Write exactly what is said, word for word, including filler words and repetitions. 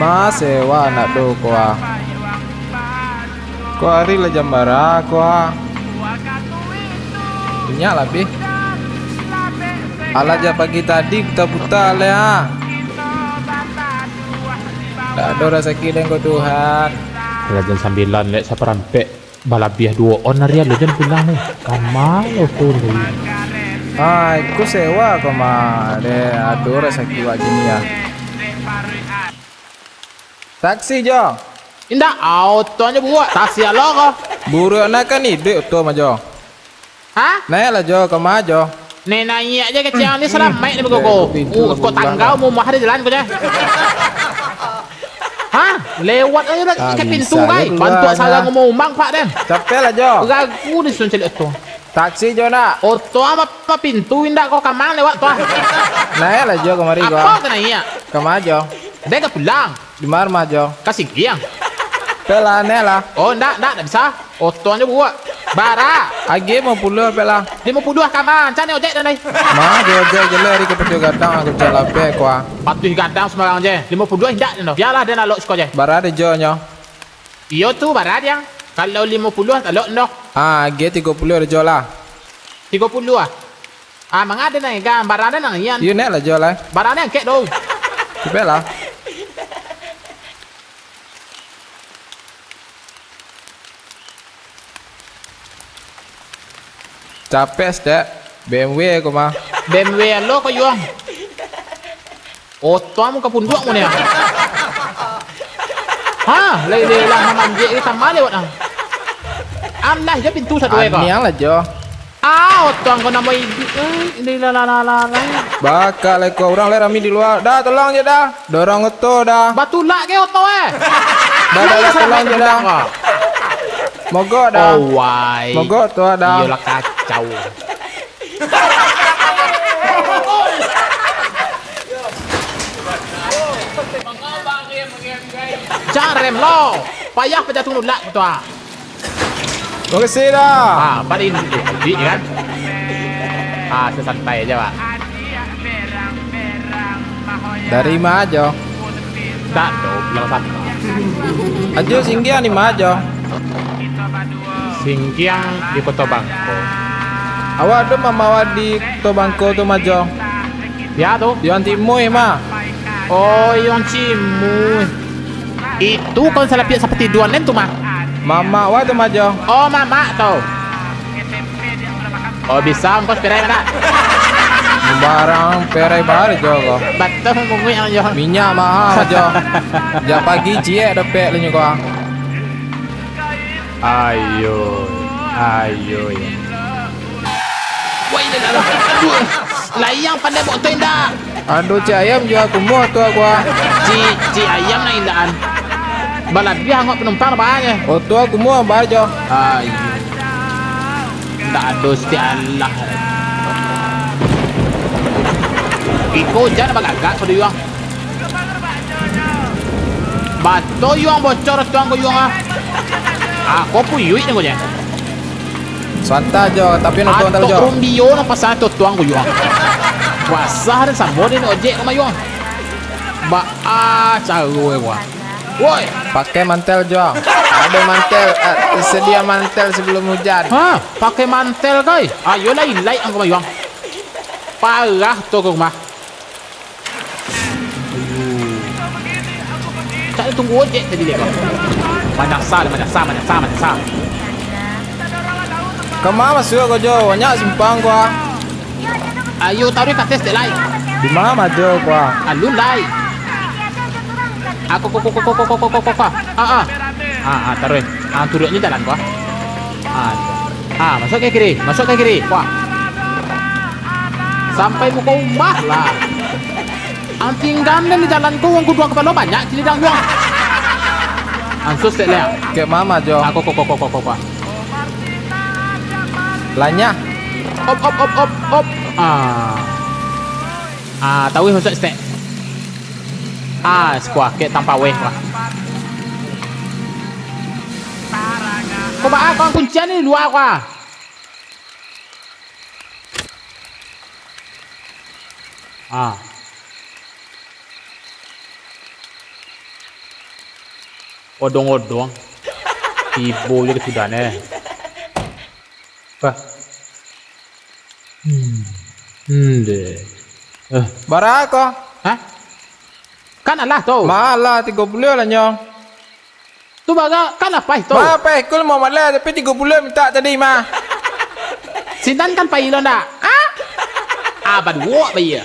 Ma sewa nak do ko ah. Ko ari lah jam bara ko ah. Inyak labih. Alah jak pagi tadi buta-buta leh ah. Dak ado rasaki den ko Tuhan. Lah jam sambilan lek saparampek. Balabiah duo on ari alun jan pulang ni. Kama lo tu ni. Ah, iko sewa ko mah. Deh, ado rasaki wak gini ah. Taksi jo. Indak, ah, oto nyo buruak. Taksi alo ko. Buruak nak kan iduik oto mah jo. Ha? Naik lah jo, kama jo. Nih naiak je kecil ni salamaik ni bagogo. Uh, kok tangga umah ado jalan ko je. Ha? Lewat aja lah ke pintu kai. Bantuak sarang umang-umang pak den. Capek lah jo. Ragu ni sun caliak oto. Taksi jo nak. Oto ama pintu indak ko kamang lewat tu ah. Naik lah jo kamari ko. Apa tu naiak? Kama jo. Dek ka pulang. Di ma rumah jo. Ka Singkiang. Pek lah, naik lah. Oh, ndak, ndak, ndak bisa. Oto nyo buruak. Bara? Agiah limo puluah pek lah. Limo puluah ka ma? Cari ojek den lai. Ma, di ojek je lah, ari ka patuih gadang, aku cak lapeh, kua. Patuih gadang sumbarang je. Limo puluah indak den doh. Bialah den lalok siko je. Bara di jo nyo? Iyo tu, bara diang. Kalau limo puluah talok den doh. Ah, agiah tigo puluah di jo lah. Tigo puluah? Ah, manga den nan egang, bara den nan ian. Iyo, naik lah jo lah. Bara den angkek doh. Capek lah. Capek, Stek. B M W ko mah. B M W alo ko, Yuang? Oto amu ka punduak mo ni, ah. Ha, lai, lai lah mamanjek ni, tama lewat, ah. Amlah jo pintu satu ekor. Aniang lah jo. Ah, oto angko namo iduik, eh. Lai, lah, lah, lah, lah, lah. Bakak lah ko, urang lai rami di lua. Dah, tolong je dah. Dorong oto dah. Batulak ke oto, eh? Dah, dah, dah, tolong je dah. Mogok dah. Oh, wai. Mogok tu dah. Iyolah kacau. Carem lo. Payah pajatuh nulak tu, ah. Makasih dah. Ah, paling duduk kan. Ah, sesantai aja, Pak. Dari ma ajo? Dak do, bilang sapa. Ajo Singgiang di ma ajo? Singgiang di Koto Bangko. Awak do mamawa di Koto Bangko tu majo. Ya tu. Yang timui mah. Oh, yang cimui. Itu kawan salapiak sapatiduan den tu mah. Mamak wa tu majo. Oh, mamak tu. Oh, bisa ongkos perai mana? Barang perai baru jo ko. Batua munguik ang jo. Minyak mahal jo. Jak pagi ciek dapek lah nyo ko. Ayo, ayo ya. Wah, ini dah, dah. Aduh. Layang pandai bawa tu indak? Ado cik ayam jua kumuah tu aku ah. Cik, cik ayam nak indaan. Balabiah angok penumpang banyak. Oh tu aku muah bajo. Ah, iyo. Ndak ado setiap alah. Iko hujan bagagak ko di yuang. Bato yuang bocor tuang ko yuang ah. Ah, ko puyuik ni ko je. Santa jo, tapi nonton tahu jo. Atok rumbio nan pasang tu tuang ko yuang. Puasa dan samo dia ni ojek ko mayuang. Ba ah caro eh wah. Woi, pakai mantel jo. Ada mantel, eh, sedia mantel sebelum hujan. Ha, pakai mantel kai. Ayolah ilai ang ko mayuang. Parah tu ko rumah. Cak tunggu ojek tadi lek bang. Manyasal, manyasal, manyasal, manyasal. Kama masuak ko jo, banyak simpang ko ah. Ayo taruih ka atas dek lai. Di ma majo ko ah? Alun lai. Ako ko ko ko ko ko ko ko ko ko. Ah ah. Ah ah taruih. Ah turuiknyo jalan ko ah. Ah. Ah, masuk ke kiri, masuk ke kiri. Wah. Sampai muko rumah lah. Ang tinggan dan di jalan ko uang kuduang kapalo banyak cili dang juang. Ansus tek leh. Kek mama jo. Ako ko ko ko ko ko ko. Lanyah. Op op op op op. Ah. Ah, tahu masuk stek. Ah, sekuah kek tanpa weh lah. Ko baa kau kuncian ni lua ko ah. Ah. Odong-odong. Tibo je katudan, eh. Bah. Hmm. Hmm, deh. Eh. Bara ko? Hah? Kan alah tu. Malah tigo puluah lah nyo. Tu bara, kan apaih tu? Mah, apaih, kul mau malah, tapi tigo puluah minta tadi, mah. Sinan kan pai lo ndak? Ah? Ah, baduo pai ya.